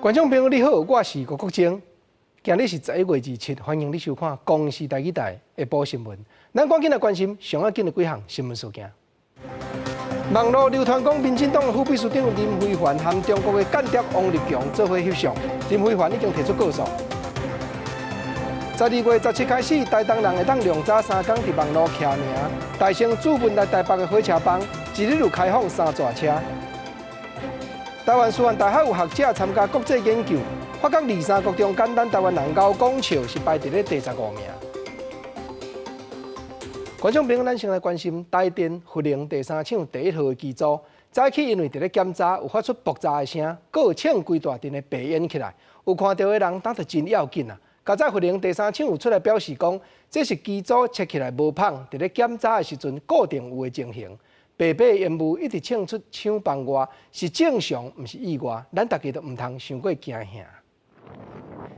觀眾朋友你好，我是郭國晶。今日是11月27，歡迎你收看《公視台語台》下晡新聞。咱趕緊來關心上要緊的幾項新聞事件。網路流傳講，民進黨副秘書長林飛帆和中國的間諜王立強做伙翕相，林飛帆已經提出告訴。12月17開始，台東人會當量早三工佇網路簽名，大成主運來台北的火車班，一日有開放三座車。台灣師範大學有學者參加國際研究，發覺二三國中間，咱台灣人𠢕講笑是排佇咧第15名。觀眾朋友，咱先來關心台電核能第三廠第一號的機組，早起因為佇咧檢查有發出爆炸的聲，閣有衝規大陣的白煙起來，有看著的人當著真要緊啊！較早核能第三廠有出來表示講，這是機組切起來無麭，佇咧檢查的時陣固定有的情形。白白的煙霧一直衝出廠房外，是正常，毋是意外。咱大家都毋通傷過驚嚇。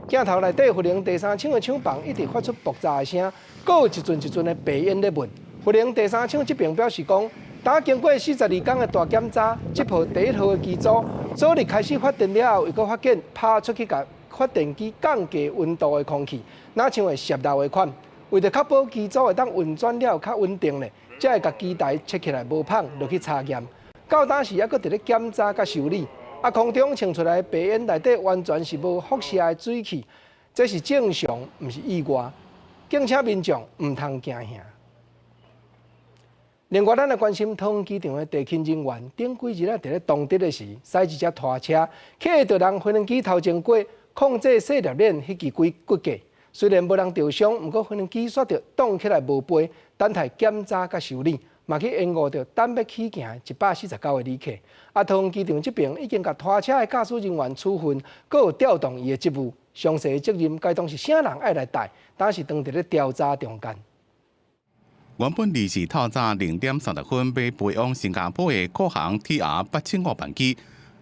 鏡頭內底，核能第三廠的廠房一直發出爆炸的聲，閣有一陣一陣的白煙咧噴。核能第三廠這邊表示講，當經過42工的大檢查，這部第一號的機組昨日開始發電了後，又閣發現拋出去共發電機降低溫度的空氣，若像會泄漏的款。為著確保機組會當運轉了較穩定咧，才會共機台切起來無麭落去查驗。到當時猶閣佇咧檢查佮修理。啊，空中衝出來的白煙內底完全是無輻射的水汽，這是正常，毋是意外。敬請民眾毋通驚嚇。另外，咱來關心桃園機場的地勤人員，頂幾日仔佇咧當值的時，駛一隻拖車，去著人飛行機頭前過，控制細粒鏈彼支規骨架。雖然無人著傷，毋過飛行機煞著擋起來無飛，等待檢查佮修理，嘛去延誤著等欲起行149個旅客。啊，桃園機場這邊已經共拖車的駕駛人員處分，閣有調動伊的職務，詳細責任該當是啥人愛來擔，當時當佇咧調查中間。原本預是透早0點30分欲飛往新加坡的酷航 TR 875班機，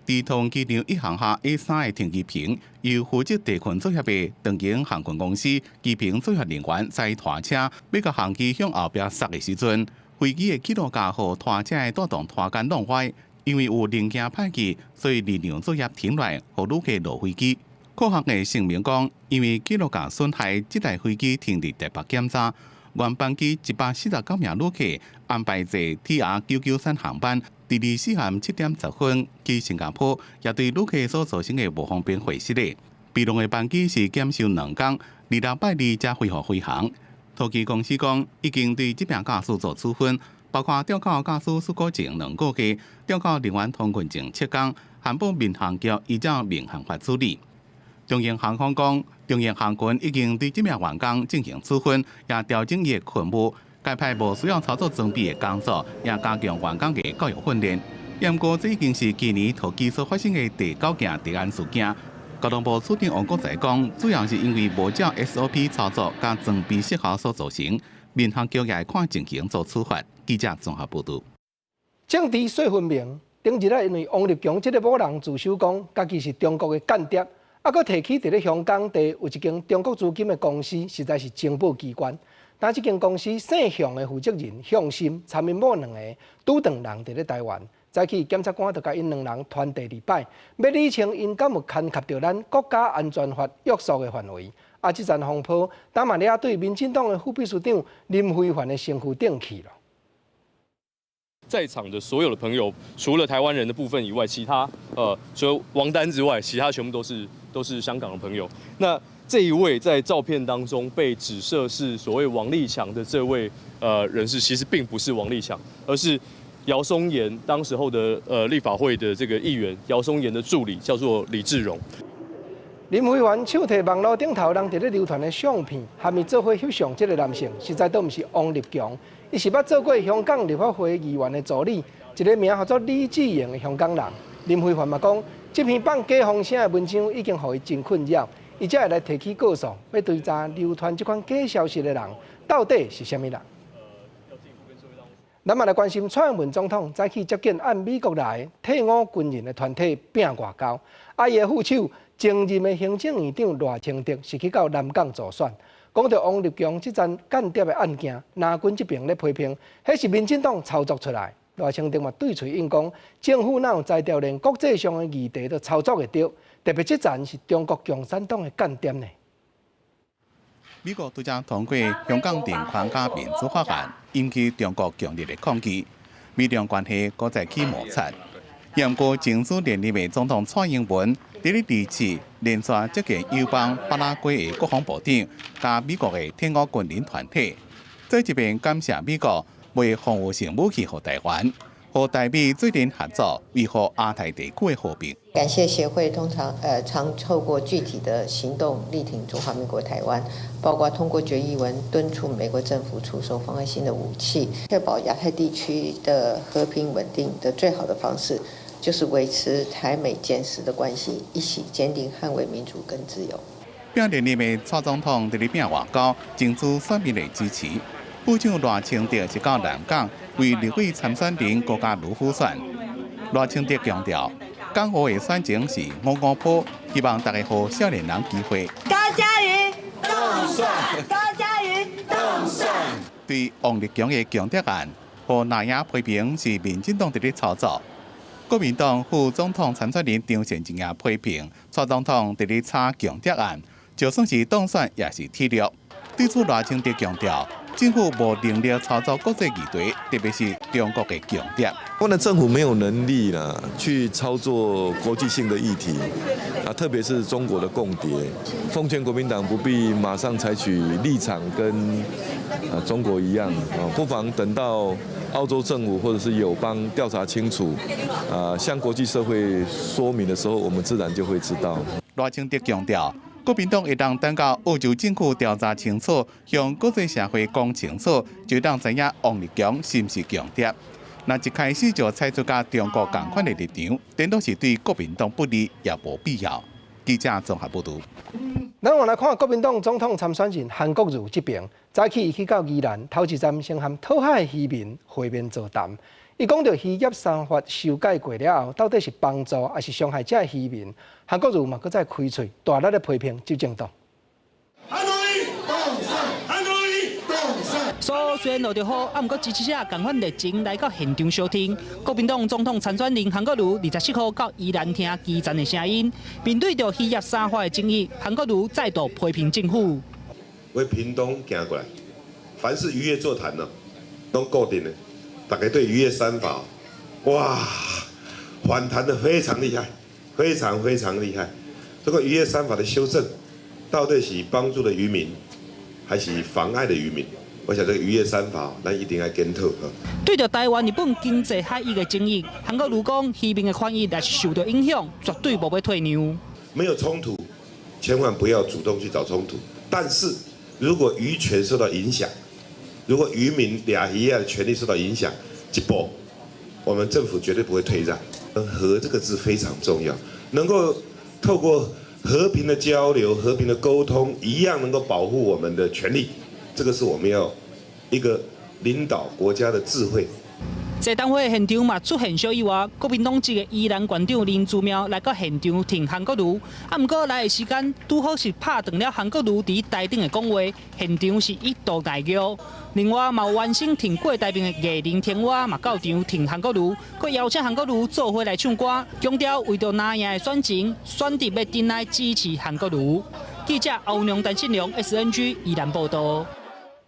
佇桃園機場一航廈 A3的停機坪，由負責地勤作業的長榮航空公司機坪作業人員駛拖車，欲共航機向後壁剎的時陣，飛機的起落架予拖車的帶動拖桿弄歪，因為有零件歹去，所以臨場作業停來，予旅客落飛機。酷航的聲明講，因為起落架損害，這台飛機停佇台北檢查。原班機149名旅客安排坐 TR 993航班，佇24暗7點10分去新加坡，也對旅客所造成的無方便賠償的。備用的班機是減收2工，26拜二才恢復飛航。桃機公司講，已經對這名駕駛做處分，包括吊扣駕駛許可證2個月，吊扣人員通行證7工，函報民航局依照民航法處理。長榮航空講，長榮航空已經對這名員工進行處分，也調整伊的勤務，改派無需要操作裝備的工作，也加強員工的教育訓練。毋過，這已經是今年桃機所發生的第九件地安事件。交通部處長王國材講，主要是因為無照 SOP 操作佮裝備失效所造成，民航局也會看情形做處罰。記者綜合報導。政治說分明，頂日仔因為王立強這个某人自首講，家己是中國的間諜。啊，閣提起佇咧香港地有一間中國資金的公司，實在是情報機關。但這間公司姓向的負責人向心，參𪜶某兩个拄著人佇咧台灣。早起檢察官就共𪜶兩人傳第二擺，欲理清𪜶敢有牽涉著咱國家安全法約束的範圍。啊，這陣風波，當嘛了對民進黨的副秘書長林飛帆的身軀頂去了。在場的所有的朋友，除了台灣人的部分以外，其他除了王丹之外，其他全部都是香港的朋友。那這一位在照片當中被指涉是所謂王立強的這位人士，其實並不是王立強，而是姚松炎當時候的立法會的這個議員姚松炎的助理，叫做李志榮。林飛帆手提網路頂頭人佇咧流傳的相片，含伊做伙翕相這个男性，實在都毋是王立強，伊是捌做過香港立法會議員的助理，一个名叫做李志榮的香港人。林飛帆嘛講，這篇放假風聲的文章已經予伊真困擾，伊才會來提起告訴，欲追查流傳這款假消息的人到底是啥物人。咱嘛來關心蔡英文總統早起接見按美國來退伍軍人的團體拚外交，啊，伊的副手前任的行政院長賴清德是去到南港助選。講著王立強這樁間諜的案件，藍軍這邊咧批評，彼是民進黨操作出來。賴清德嘛對喙應講，政府哪有才調連國際上的議題都操作會著，特別這層是中國共產黨的間諜呢。美國拄才通過香港人權佮民主法案，引起中國強烈的抗議，美中關係閣再起摩擦。毋過爭取連任的總統蔡英文，佇咧二次連續接見友邦巴拉圭的國防部長，佮美國的退伍軍人團體，做一面感謝美國賣防禦性武器予台灣，予台美做陣合作，維護亞太地區的和平。感謝協會通常常透過具體的行動力挺中華民國台灣，包括通過決議文敦促美國政府出售防衛性的武器，確保亞太地區的和平穩定的最好的方式，就是維持台美堅實的關係，一起堅定捍衛民主跟自由。拼連任的蔡總統佇咧拼外交，爭取選民的支持。部長賴清德是到南港為立委參選人郭家瑜輔選。賴清德強調，港澳的選情是五五波，希望大家予少年人機會。高嘉瑜當選，高嘉瑜當選。對王立強的共諜案，予藍營批評是民進黨佇咧操作。國民黨副總統參選人張善政也批評蔡總統佇咧炒共諜案，就算是當選也是體力。對此賴清德強調，政府無能力操作國際議題，特別是中國的共諜。我們政府沒有能力啦，去操作國際性的議題，啊，特別是中國的共諜。奉勸國民黨不必馬上採取立場跟中國一樣，啊，不妨等到澳洲政府或者是友邦調查清楚，啊，向國際社會說明的時候，我們自然就會知道。賴清德強調，國民黨會當等到澳洲政府調查清楚，向國際社會講清楚，就當知影王立強是毋是共諜。若一開始就採取佮中國仝款的立場，顛倒是對國民黨不利，也無必要。記者綜合報導。咱往來看國民黨總統參選人韓國瑜這邊，早起伊去到宜蘭，頭一站先和討海漁民會面座談。伊講著漁業三法修改過了後，到底是幫助還是傷害這漁民？韓國瑜嘛，閣再開喙，大力咧批評執政黨。韓國瑜當選，韓國瑜當選。所雖然落著雨，啊，毋過支持者仝款熱情來到現場相挺。國民黨總統參選人韓國瑜24號到宜蘭聽基層的聲音，面對著漁業三法的爭議，韓國瑜再度批評政府。為屏東行過來，凡是漁業座談呢，攏固定的，大家對漁業三法，哇，反彈得非常厲害，非常非常厲害。這個漁業三法的修正，到底是幫助了漁民，還是妨礙了漁民？我想這個漁業三法，咱一定愛檢討。對著台灣日本經濟海域的爭議，韓國瑜講漁民的權益若是受到影響，絕對無欲退讓。沒有衝突，千萬不要主動去找衝突。但是如果漁權受到影響，如果漁民掠魚仔的權利受到影響，這步我們政府絕對不會退讓。和這個字非常重要，能夠透過和平的交流、和平的溝通，一樣能夠保護我們的權利。這個是我們要一個領導國家的智慧。座談會現場嘛出現小意外，國民黨籍的宜蘭縣長林姿妙來到現場挺韓國瑜，啊，毋過來的時間拄好是拍斷了韓國瑜佇台頂的講話，現場是一度呆著。另外嘛有完成挺郭台銘的藝人天蛙嘛到場挺韓國瑜，閣邀請韓國瑜做伙來唱歌，強調為著藍營的選情，選擇欲轉來支持韓國瑜。記者歐良、陳信良，SNG 宜蘭報導。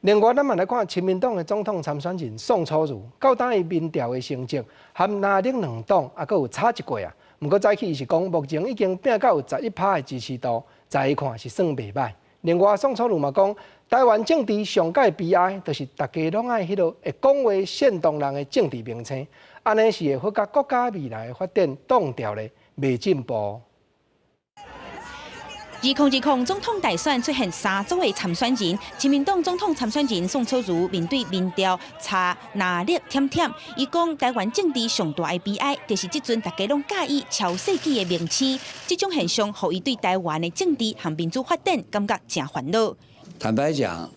另外，咱嘛來看親民黨的總統參選人宋楚瑜，到今伊民調的成績，和藍綠兩黨猶閣有差一寡啊。毋過早起伊是講，目前已經拼到有11%的支持度，在伊看是算袂䆀。另外，宋楚瑜嘛講，台灣政治上蓋悲哀，就是大家攏愛彼落會講話煽動人的政治明星，按呢是會予國家未來的發展擋掉咧，袂進步。2020總統大選出現三組的參選人，親民黨總統參選人宋楚瑜面對民調差藍綠忝忝，伊講台灣政治上大的悲哀，就是這陣大家攏佮意超世紀的明星，這種現象予伊對台灣的政治和民主發展感覺誠煩惱。坦白講，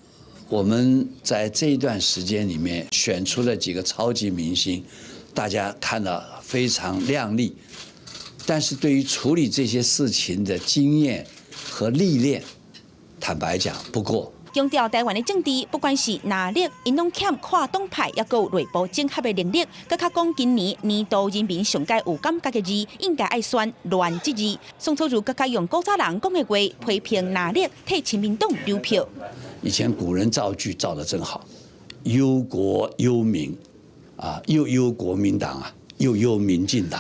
我們在這一段時間裡面選出了幾個超級明星，大家看了非常亮麗，但是對於處理這些事情的經驗和歷練，坦白講不過。強調台灣的政治，不管是藍綠，𪜶攏欠跨黨派抑閣有內部整合的能力。閣較講今年年度人民上蓋有感覺的字，應該愛選亂這字。宋楚瑜閣較用古早人講的話批評藍綠替親民黨留票。以前古人造句造得真好，憂國憂民，啊，又憂國民黨啊，又憂民進黨。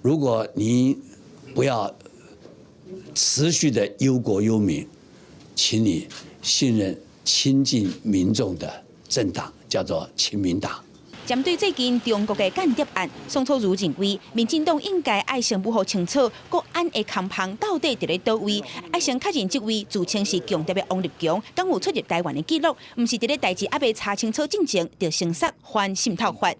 如果你不要持續的憂國憂民，請你信任親近民眾的政黨，叫做親民黨。針對最近中國的間諜案，宋楚瑜認為，民進黨應該愛先予清楚國安的空縫到底佇咧佗位，愛先確認這位自稱是共諜的王立強，敢有出入台灣的記錄，毋是佇咧代誌猶未查清楚進前，就先殺反滲透法。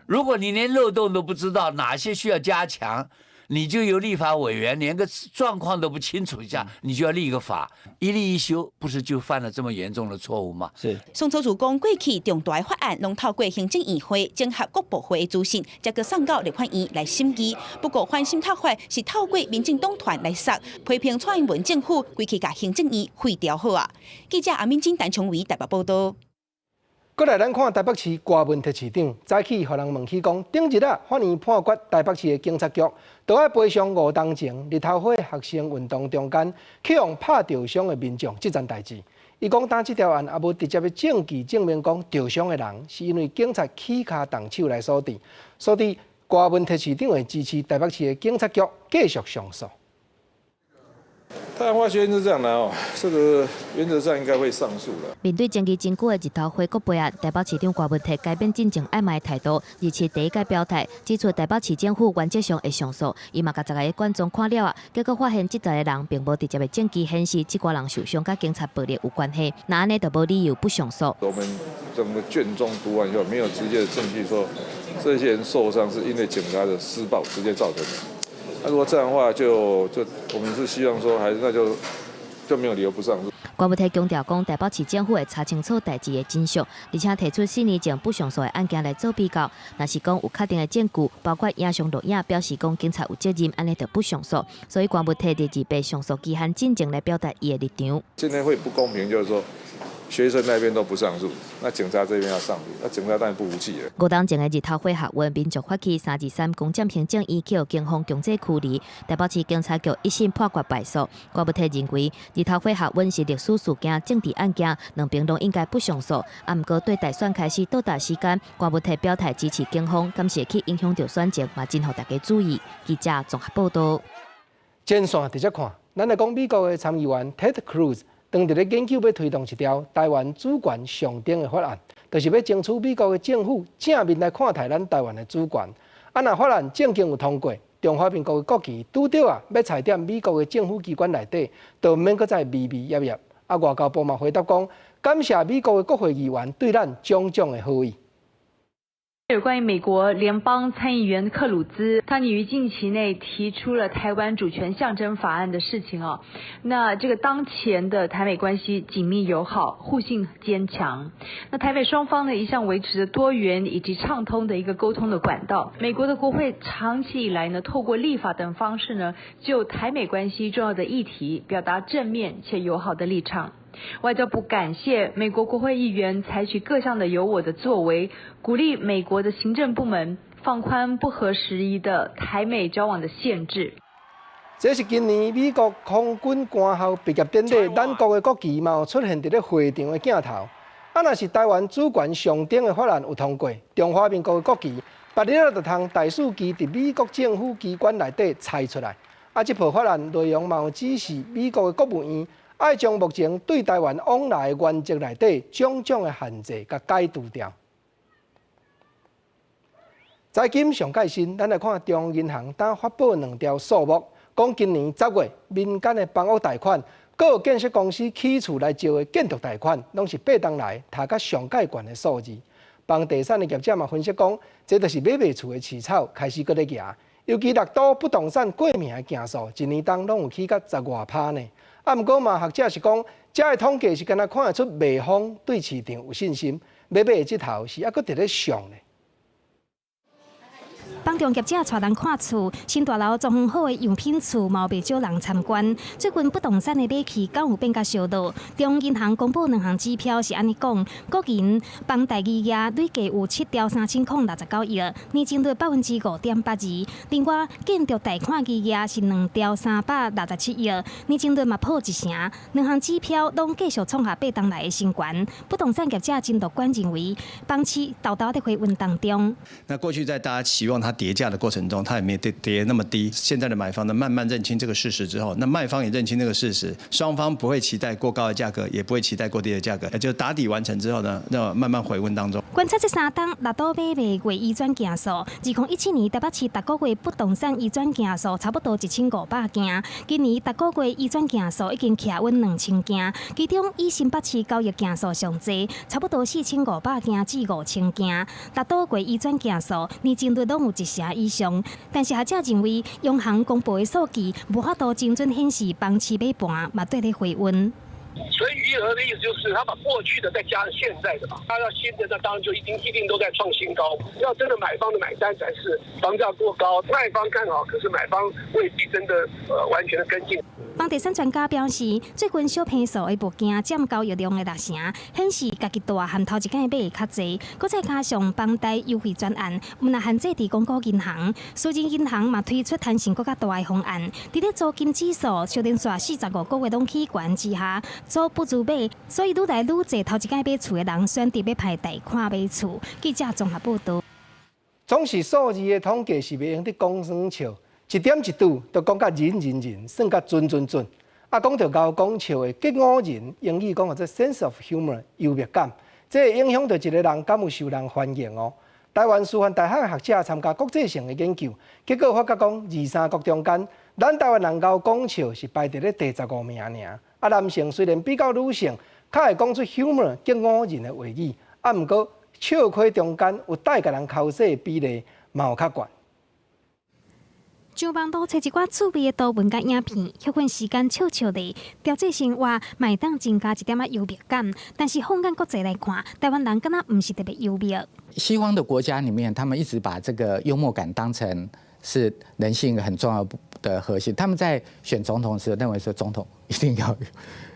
如果你連漏洞都不知道，哪些需要加強，你就由立法委員連個狀況都不清楚一下，你就要立個法，一例一修，不是就犯了這麼嚴重的錯誤嗎？是。宋楚瑜講，過去重大法案攏透過行政院會整合各部會的資訊，才閣送到立法院來審議。不過反滲透法是透過民進黨團來殺，批評蔡英文政府規氣共行政院廢掉好啊。記者阿敏晶、陳松偉台北報道。過來，咱看台北市柯文哲市長早起，予人問起講，頂日啊，法院判決台北市的警察局，都愛賠償五冬前日頭花學生運動中間去予拍著傷的民眾這層代誌。伊講，當這條案也無直接的證據證明講著傷的人是因為警察起跤動手來所致，所以柯文哲市長會支持台北市的警察局繼續上訴。太陽花學運是這樣的哦，這個原則上應該會上訴的。面對爭議真久的日頭花國賠案，台北市長柯文哲改變進前曖昧態度，而且第一擺表態指出台北市政府原則上會上訴。伊嘛共十個卷宗看了啊，結果發現這十个人並無直接的證據顯示這寡人受傷佮警察暴力有關係，那按呢就無理由不上訴。我們整個卷宗讀完以後，沒有直接的證據說這些人受傷是因為警察的施暴直接造成的。那如果這樣的話就我們是希望說，還是那就沒有理由不上訴。柯文哲強調講，台北市政府會查清楚代誌的真相，而且提出4年前不上訴的案件來做比較。若是講有確定的證據，包括影像錄影，表示講警察有責任，按呢就不上訴。所以柯文哲佇二八上訴期限進前來表達伊的立場。今天會不公平，就是說學生那邊都不上訴，那警察這邊要上訴，那警察當然不服氣了。五冬前的日頭花學運民眾發起323攻佔行政院，去予警方強制驅離，台北市警察局一審判決敗訴。柯文哲認為日頭花學運是歷史事件、政治案件，兩邊攏應該不上訴。啊，毋過對大選開始倒帶時間，柯文哲表態支持警方，敢是會去影響著選情，嘛真予大家注意。記者綜合報道。前線直接看，咱來講美國的參議員 Ted Cruz。當佇咧研究欲推動一條台灣主權象徵的法案，就是欲爭取美國的政府正面來看待咱台灣的主權。啊，若法案正經有通過，中華民國的國旗拄著啊，欲拆佇美國的政府機關內底，就毋免閣再微微烨烨。啊，外交部嘛回答講，感謝美國的國會議員對咱種種的好意。有關於美國聯邦參議員克魯茲，他擬於近期內提出了台灣主權象徵法案的事情哦。那這個當前的台美關係緊密友好，互信堅強。那台美雙方呢一向維持着多元以及暢通的一個溝通的管道。美國的國會長期以來呢，透過立法等方式呢，就台美關係重要的議題表達正面且友好的立場。外交部感謝美國國會議員採取各項的有我的作為，鼓勵美國的行政部門放寬不合時宜的台美交往的限制。這是今年美國空軍官校畢業典禮，咱國的國旗嘛有出現佇咧會場的鏡頭。啊，若是台灣主權象徵的法案有通過，中華民國的國旗，別日就通大肆旗佇美國政府機關內底拆出來。啊，這部法案內容嘛有指示美國的國務院，愛將目前對台灣往來的原則內底種種的限制，共解除掉。財經上蓋新，咱來看中央銀行當發布兩條數目，講今年10月民間的房屋貸款，閣有建設公司起厝來借的建築貸款，攏是八冬來錄甲上蓋懸的數字。房地產的業者嘛分析講，這就是買賣厝的市場開始閣咧行，尤其六都不動產過名的件數，一年當攏有起到十外趴呢。啊，毋過嘛，學者是講，這个統計是敢若看會出賣方對市場有信心，買賣的勢頭是猶閣佇咧上咧。房仲業者帶人看厝，新大樓裝潢好的樣品厝，嘛袂少人參觀。最近不動產的買氣敢有變較燒熱？中央銀行公布兩項指標是按呢講，國銀房貸餘額累計有7兆3069億，年增率5.82%。另外，建築貸款餘額是2兆367億，年增率嘛破一成。兩項指標攏繼續創下8冬來的新高。不動產業者真樂觀認為，房市沓沓佇回溫當中。那過去在大家期望它跌價的過程中，它也沒跌跌那麼低。現在的買方呢，慢慢認清這個事實之後，那賣方也認清這個事實，雙方不會期待過高的價格，也不會期待過低的價格，就打底完成之後呢，那慢慢回溫當中。觀察這3冬六都買賣月移轉件數，2017年台北市逐個月不動產移轉件數差不多1500件，今年逐個月移轉件數已經徛穩2000件，其中以新北市交易件數上濟，差不多4500件至5000件。六都月移轉件數年增率攏有一成以上，但是學者認為，央行公布的數據無法度精準顯示房市買盤嘛綴咧回溫。所以餘額的意思就是，他把過去的再加上現在的嘛，加到新的，那當然就一定一定都在創新高。要真的買方的買單才是房價過高，賣方看好，可是買方未必真的完全的跟進。房地產專家表示，最近小坪數的物件佔交易量的六成，顯示家己蹛和頭一擺買的較濟。閣再加上房貸優惠專案，毋但限制佇公股銀行、私人銀行嘛推出彈性閣較大的方案。佇咧租金指數小連續45個月攏起懸之下，租不如買，所以愈來愈濟頭一擺買厝的人選擇欲貸貸款買厝。記者綜合報導。總是數字的統計是袂用得講耍笑，一點一滴都講甲人人人，算甲準準準。啊，講著𠢕講笑的激唵人，英語講做 sense of humor 幽默感，這會影響著一個人敢有受人歡迎哦。台灣師範大學的學者參加國際性的研究，結果發覺講23國中間，咱台灣人𠢕講笑是排佇咧第15名爾。啊，男性雖然比較女性較會講出 humor 激唵人的話語，啊，毋過笑詼中間有帶共人剾洗的比例嘛有較懸。上網路揣一寡趣味的圖文佮影片，歇睏時間笑笑咧，調節生活嘛會當增加一點仔幽默感。但是放眼國際來看，台灣人敢若毋是特別幽默。西方的國家裡面，他們一直把這個幽默感當成是人性很重要的核心。他們在選總統時，認為說總統一定要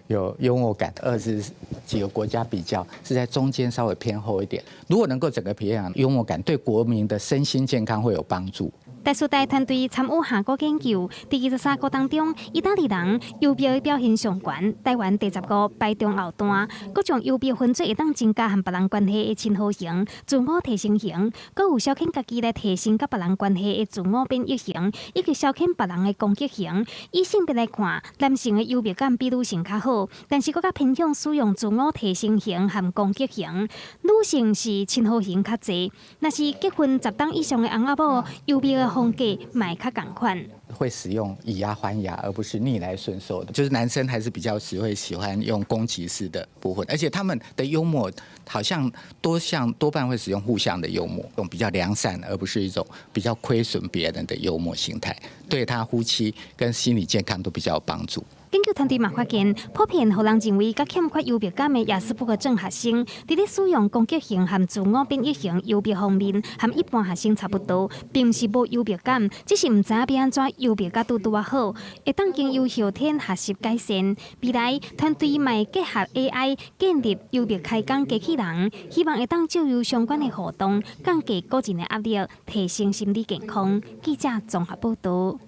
有幽默感。20幾個國家比較，是在中間稍微偏後一點。如果能夠整個培養幽默感，對國民的身心健康會有幫助。台師大團隊參與下個研究，佇23國當中，意大利人幽默的表現上懸，台灣第15，排中後段。各種幽默分做會當增加和別人關係的親和型、自我提升型，閣有消遣家己來提升佮別人關係的自我免疫型，以及消遣別人的攻擊型。以性別來看，男性的幽默感比女性較好，但是閣較偏向使用自我提升型和攻擊型。女性是親和型較濟。若是結婚10冬以上的翁仔某，幽默的風格嘛會較仝款。會使用以牙還牙，而不是逆來順受的。就是男生還是比較只會喜歡用攻擊式的部分，而且他們的幽默好像多像多半會使用互相的幽默，用比較良善，而不是一種比較虧損別人的幽默心態，對他夫妻跟心理健康都比較有幫助。研究團隊嘛發現，普遍予人認為較欠缺幽默感的亞斯伯格症學生，佇咧使用攻擊型和自我免疫型幽默方面，和一般學生差不多，並毋是無幽默感，只是毋知影欲按怎幽默甲拄拄仔好，會當經由後天學習改善。未來團隊嘛會結合 AI 建立幽默開講機器人，希望會當藉由相關的活動，降低個人的壓力，提升心理健康。記者綜合報導。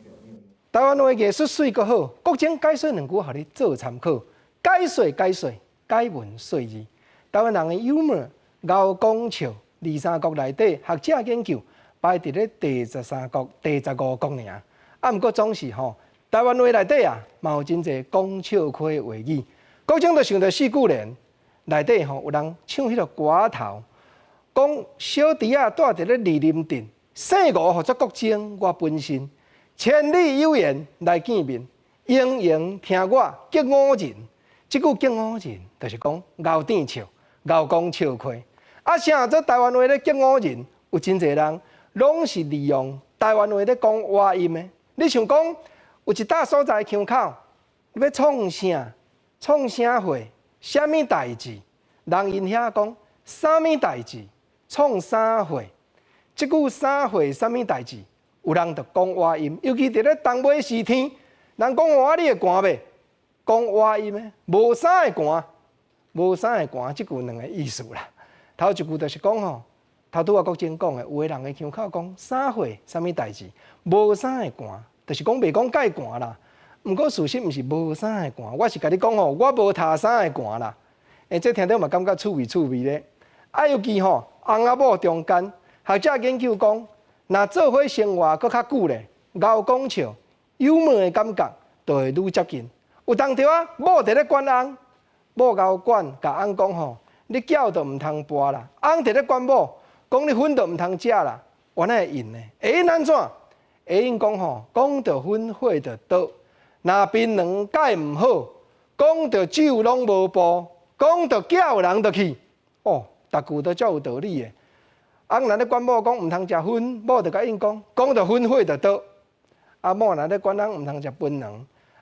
台灣話藝術媠閣好，國珍解說兩句，予你做參考。解說解說，解文說字。台灣人的幽默，𠢕講笑，23國內底學者研究排佇咧第13國、第15國爾。啊，毋過總是吼，台灣話內底啊，嘛有真濟講笑詼的話語。國珍就想著四句聯內底吼，有人唱彼個歌頭，講小弟仔蹛佇咧二林鎮，姓吳號做國珍，我本身。千里有緣來見面，盈盈聽我激唵人。這句激唵人，就是講𠢕甜笑、𠢕講笑詼。啊，啥做台灣話咧激唵人？有真濟人攏是利用台灣話咧講倚音的。你像講有一搭所在腔口，你欲創啥？創啥貨？啥物代誌？人𪜶遐講啥物代誌？創啥貨？這句啥貨啥物代誌？有人就講倚音，尤其佇咧冬尾時天，人講倚你會寒袂？講倚音的，無啥會寒，無啥會寒，這句兩个意思啦。頭一句就是講吼，頭拄仔國珍講的，有的人的腔口講啥貨啥物代誌，無啥會寒，就是講袂講蓋寒啦。毋過事實毋是無啥會寒，我是共你講吼，我無頭啥會寒啦。欸，這聽著嘛感覺趣味趣味咧。啊，尤其吼，翁仔某中間，學者研究講，若做伙生活閣較久咧，𠢕講笑、幽默的感覺就會愈接近。有當著啊，某佇咧管翁，某𠢕管，共翁講吼，你餃都毋通跋啦。翁佇咧管某，講你薰都毋通食啦。原來會應呢？會應按怎？會應講吼，講著薰火就倒。若檳榔戒毋好，講著酒攏無步，講著餃人就去。哦，逐句都足有道理的。翁若咧管某講毋通食薰，某就共應講，講著薰火就倒。啊，某若咧管翁毋通食檳榔，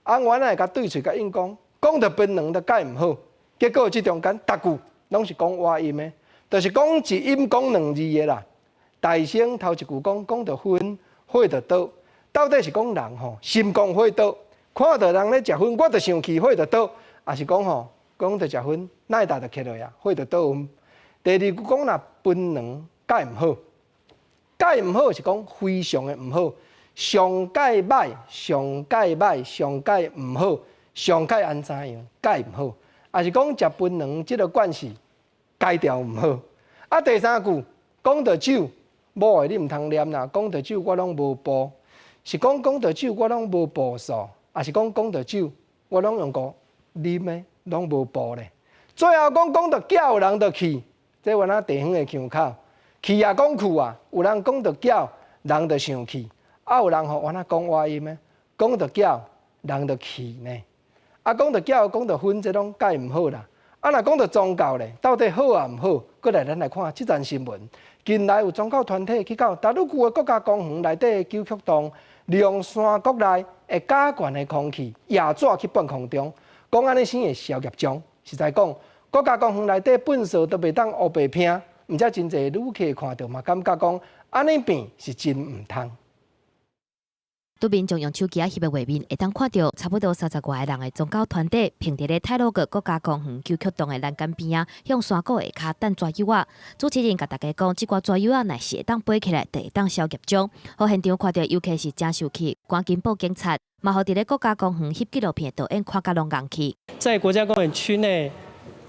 翁原來會共對喙共應講，講著檳榔就戒毋好。結果這中間逐句攏是講倚音的，就是講一音講兩字的啦。大聲頭一句講，講著薰火就倒，到底是講人吼心肝火倒，看著人咧食薰，我就生氣火就倒，抑是講吼講著食薰，奶大就起落啊，火就倒。第二句講若檳榔戒毋好，戒毋好是講非常的毋好，上蓋歹，上蓋歹，上蓋毋好，上蓋按怎樣，戒毋好，抑是講食檳榔這个關係戒掉毋好。啊，第三句講著酒，某的你毋通念啦，講著酒我攏無步，是講講著酒我攏無步數，抑是講講著酒我攏用過啉的攏無步咧。最後講講著餃人就去，這原來地方的腔口，去也講去啊，有人講著餃，人就生氣，啊有人吼原來講倚音的，講著餃，人就去呢。啊講著餃，講著薰，這攏蓋毋好啦。啊若講著宗教咧，到底好抑毋好？閣來咱來看這則新聞。近來有宗教團體去到大魯區的國家公園內底九曲洞，利用山谷內會加懸的空氣，野紙去放空中，講按呢生會消業障。實在講，國家公園內底糞埽都袂當烏白拚，毋才真濟旅客看著嘛，感覺講按呢變是真毋通。對民眾用手機仔翕的畫面，會當看著差不多三十外个人的宗教團體，憑佇咧太魯閣國家公園九曲洞的欄杆邊仔，向山谷下跤擲紙幼仔。主持人共大家講，這寡紙幼仔若是會當飛起來，就會當消業障。予現場看著遊客是誠生氣，趕緊報警察，嘛予佇咧國家公園翕紀錄片的導演看甲攏戇去。在國家公園區內，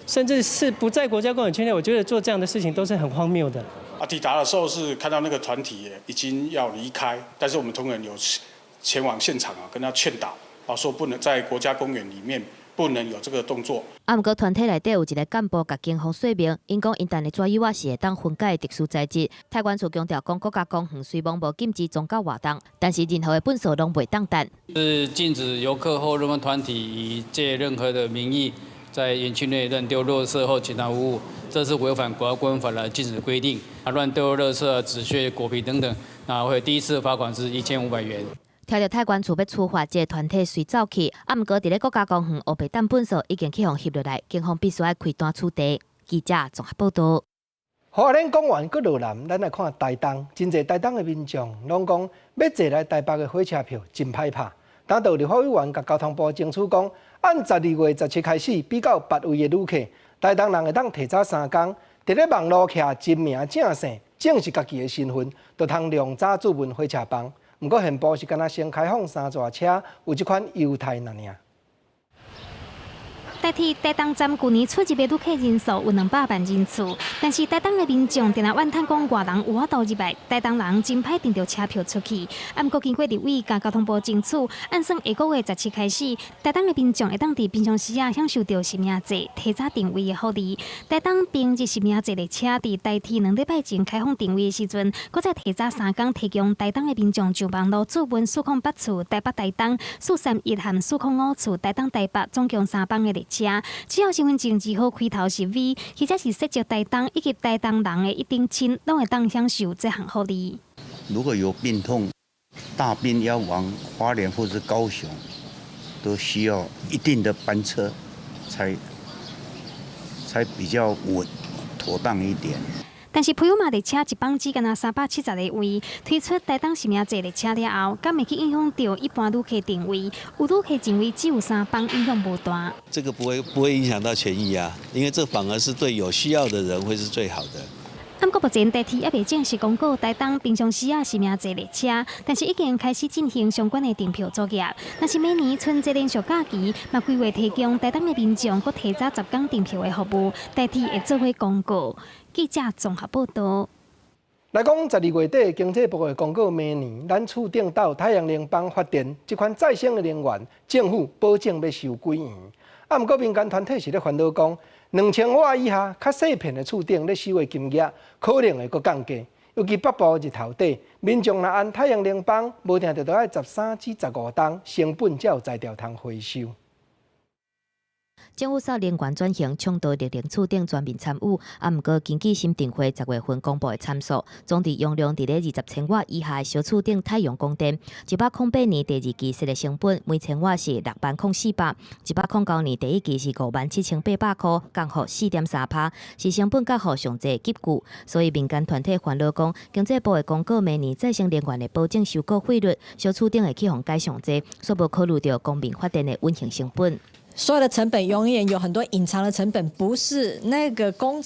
甚至是不在國家公園區內，我覺得做這樣的事情都是很荒謬的。啊，抵達的時候是看到那個團體已經要離開，但是我們同仁有前往現場啊，跟他勸導，啊，說不能在國家公園裡面不能有這個動作。啊，毋過團體內底有一个幹部共警方說明，𪜶講𪜶擲的紙幼仔是會當分解的特殊材質。太原處強調講，國家公園雖罔無禁止宗教活動，但是任何的糞埽攏袂當擲。是禁止遊客或任何團體以借任何的名義在園區內亂丟垃圾或其他污物，這是違反國家公園法的禁止規定。啊，亂丟垃圾、紙屑、果皮等等，那會第一次罰款是1500元。聽著太原處欲處罰這个團體隨走去，啊，毋過佇咧國家公園烏白擲糞埽已經去予翕落來，警方必須愛開單處理。記者綜合報導。花蓮講完閣落南，咱來看台東，真濟台東的民眾攏講欲坐來台北的火車票真歹拍。當地立法委員共交通部爭取講，按12月17開始，比較別位的旅客，台東人會當提早3工，佇咧網路徛真名正姓，證實家己的身份，就通量早注文火車枋。毋過現步是干焦先開放三座車，有這款優待爾爾。台鐵台東站舊年出入的旅客人數有200萬人次，但是台東的民眾定定怨嘆講外人有法度入來，台東人真歹訂著車票出去。啊，毋過經過立委佮交通部爭取，按算下個月十七開始，台東的民眾會當佇平常時仔享受著實名制提早訂位的福利。台東平日實名制列車佇台鐵2禮拜前開放訂位的時陣，閣再提早3工提供台東的民眾上網路注文408次台北台東、431和405次台東台北，總共3班的列車，只要身份證字號開頭是 V，或者是設籍台東以及台東人的一等親，攏會當享受這項福利。如果有病痛，大病要往花蓮或是高雄，都需要一定的班車，才比較穩妥當一點。但是普悠瑪列車一班只干焦370個位，推出台東實名制列車了後，敢會去影響著一般旅客訂位？有旅客認為只有三班，影響無大。這個不會影響到權益啊，因為這反而是對有需要的人會是最好的。毋過目前台鐵猶未正式公告台東平常時仔實名制列車，但是已經開始進行相關的訂票作業。若是明年春節連續假期，嘛規劃提供台東的民眾閣提早10天訂票的服務，台鐵會做伙公告。記者綜合報導。來講，12月底經濟部會公告，明年咱厝頂鬥太陽能板發電這款再生的能源，政府保證欲收幾元。啊，毋過民間團體是咧煩惱講，2000瓦以下較細片的厝頂咧收的金額可能會閣降低。尤其北部日頭短，民眾若安太陽能板，無定著著愛13至15冬，成本才有才調通回收。政府掃能源轉型，倡導綠能厝頂全面參與。啊，毋過根據審定會10月份公布的參數，總電容量佇咧20千瓦以下的小厝頂太陽光電，108年第二期設的成本每千瓦是6萬零400，109年第一期是57,800箍，降幅4.3%，是成本降幅上濟急劇。所以民間團體煩惱講，經濟部會公告明年再生能源的保證收購費率，小厝頂會去予改上濟，煞無考慮著公民發電的穩定成本。所有的成本永遠有很多隱藏的成本，不是那個工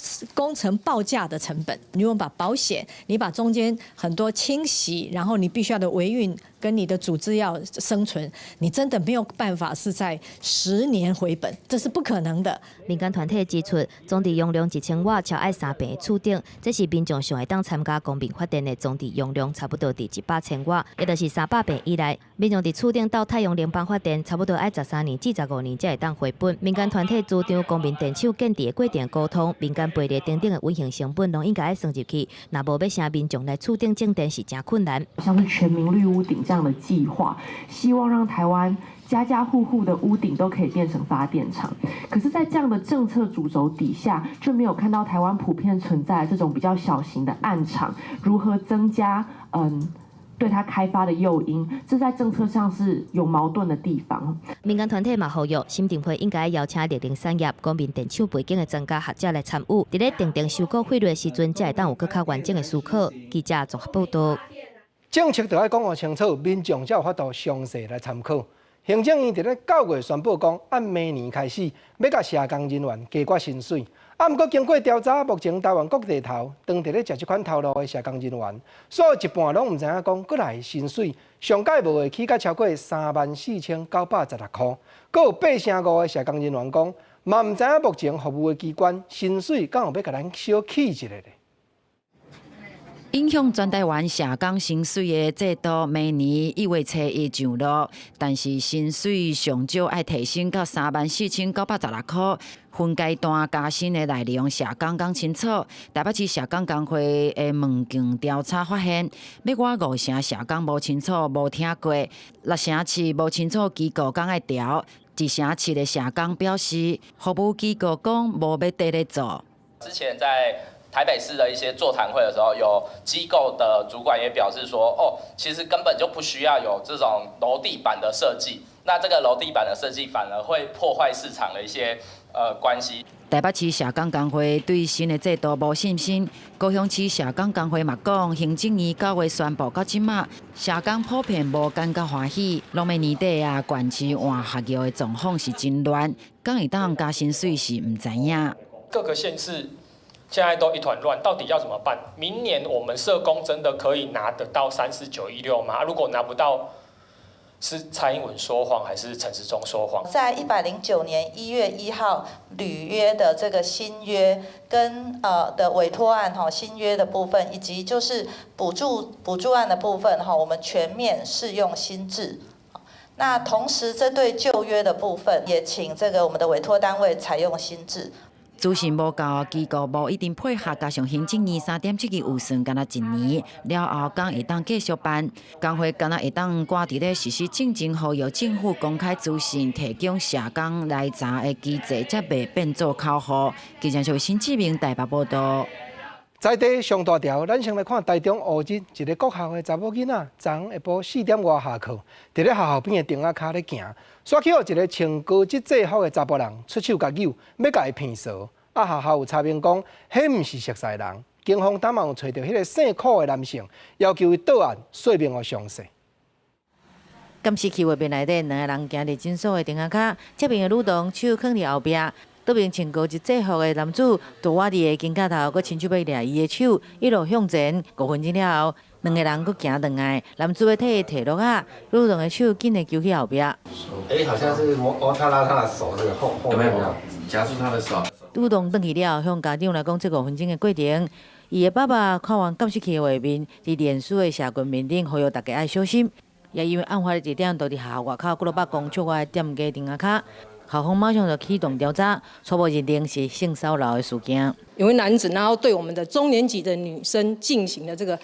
程報價的成本。你用把保險，你把中間很多清洗，然後你必須要的維運跟你的組織要生存，你真的沒有辦法是在10年回本，這是不可能的。民間團體指出，總電容量1000瓦超愛3坪的厝頂，這是民眾上會當參加公民發電的總電容量，差不多佇100千瓦，也就是300坪以內。民眾佇厝頂鬥太陽能板發電，差不多愛13年至15年才會當回本。民間團體主張公民電廠建置的過程溝通，民間賠率等等的運行成本，攏應該愛算入去。若無欲請民眾來厝頂種電是誠困難。像是全民綠屋頂這樣的計劃，希望讓台灣家家戶戶的屋頂都可以變成發電廠。可是，在這樣的政策主軸底下，卻沒有看到台灣普遍存在這種比較小型的案場，如何增加對它開發的誘因，這在政策上是有矛盾的地方。民間團體嘛呼籲，審定會應該邀請綠能產業、公民電廠背景的專家學者來參與，佇咧訂定收購費率的時陣，才會當有閣較完整的思考。記者綜合報導。政策著愛講予清楚，民眾才有法度詳細來參考。行政院佇咧9月宣布講，按明年開始欲共社工人員加掛薪水。啊，毋過經過調查，目前台灣各地頭當佇咧食這款頭路的社工人員，煞有一半攏毋知影講，過來薪水上蓋無會起甲超過34,916箍。閣有8成5的社工人員講，嘛毋知影目前服務的機關薪水敢有欲共咱小起一下咧。影響全台灣社工薪水的制度，明年1月初1上路，但是薪水上少愛提升到34,916箍。分階段加薪的內容，社工講清楚。台北市社工工會的問卷調查發現，欲外五成社工無清楚、無聽過，6成7無清楚機構敢愛調，1成7的社工表示，服務機構講無欲綴咧做。之前在台北市的一些座談會的時候，有機構的主管也表示說，哦，其實根本就不需要有這種樓地板的設計，那這個樓地板的設計反而會破壞市場的一些關係。台北市社工工會對新的制度無信心，高雄市社工工會嘛講，行政院9月宣布到這馬，社工普遍無感覺歡喜。農曆年底啊，縣市換學校的狀況是真亂，敢會當加薪水是毋知影。各個縣市現在都一團亂，到底要怎麼辦？明年我們社工真的可以拿得到34916嗎？如果拿不到，是蔡英文說謊還是陳時中說謊？在109年1月1號履約的這個新約跟的委託案哈，新約的部分，以及就是補助案的部分哈，我們全面適用新制。那同時針對舊約的部分，也請這個我們的委託單位採用新制。資訊無夠，機構無一定配合，加上行政院3.7億預算，干焦一年了後，敢會當繼續辦？工會敢若會當趕佇咧實施進前，呼籲政府公開資訊，提供社工來查的機制，才袂變做口號。記者是新志明台北報導。在地上大條，咱先來看台中烏日一个國校的查某囡仔，昨昏下晡4點外下課，佇咧學校邊的亭仔跤咧行，煞去予一个穿高級制服的查埔人出手共搝，欲共伊騙趖。啊，學校有查明講，彼毋是熟似人，警方當晚有揣著彼个姓柯的男性，要求伊到案說明予詳細。監視器畫面內底，兩个人行佇診所的亭仔跤，側爿的女童手囥佇後壁，倒爿穿高級制服的男子倒倚佇伊肩胛頭，閣伸手欲掠伊的手，一路向前。5分鐘了後，兩个人閣行轉來，男子欲替伊提落仔，女童的手緊的揪去後壁。欸，好像是摸他拉他的手，這個後後面有沒有夾住他的手？女童轉去了後，向家長來講這五分鐘的過程。伊的爸爸看完監視器的畫面，佇臉書的社群面頂呼籲大家愛小心。也因為案發的地點就佇學校外口幾落百公尺外的店家亭仔跤，校方馬上就啟動調查，初步認定是性騷擾的事件。有位男子，然後對我們的中年級的女生進行了這個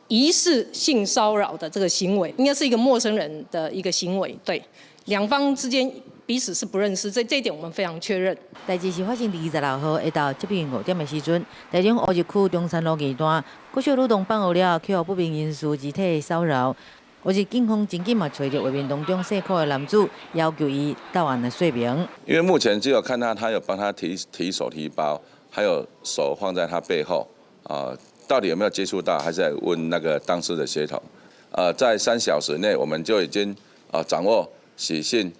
疑似性騷擾的這個行為，應該是一個陌生人的一個行為，對，兩方之間彼此是不認識，這一點我們非常確認。代誌是發生佇26號下晝接近5點的時陣，台中烏日區中山路二段，國小女童放學了，予不明人士肢體騷擾。烏日警方真緊嘛揣著畫面當中姓柯的男子，要求伊到案來說明。因為目前只有看到他有幫他提提手提包，還有手放在他背後，啊，到底有沒有接觸到，還是在問那個當事的協同。在3小時內，我們就已經掌握許姓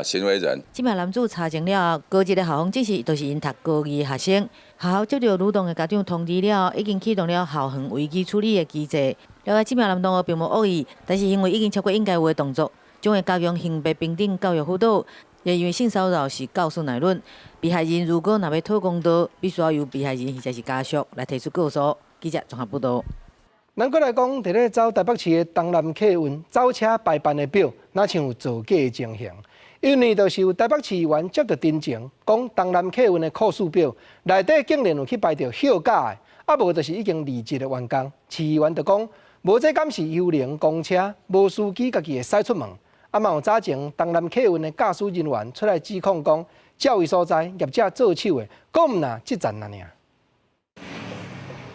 行為人。這名男子查證了後，高一的校方指示，就是𪜶讀高二學生。學校接到女童的家長通知了後，已經啟動了校園危機處理的機制。了解這名男同學並無惡意，但是行為已經超過應該有的動作，將會加強性別平等教育輔導。也因為性騷擾是告訴乃論，被害人如果若欲討公道，必須要由被害人或者是家屬來提出告訴。記者綜合報導。咱閣來講，佇咧走台北市的東南客運走車排班的表，若像有造假的情形。因為就是有台北市議員接著陳情，講東南客運的課數表內底竟然有去排著休假的，啊無就是已經離職的員工。市議員就講，無這敢是幽靈公車，無司機家己會駛出門。啊嘛有早前東南客運的駕駛人員出來指控講，這位所在業者做手的，閣毋若這層爾。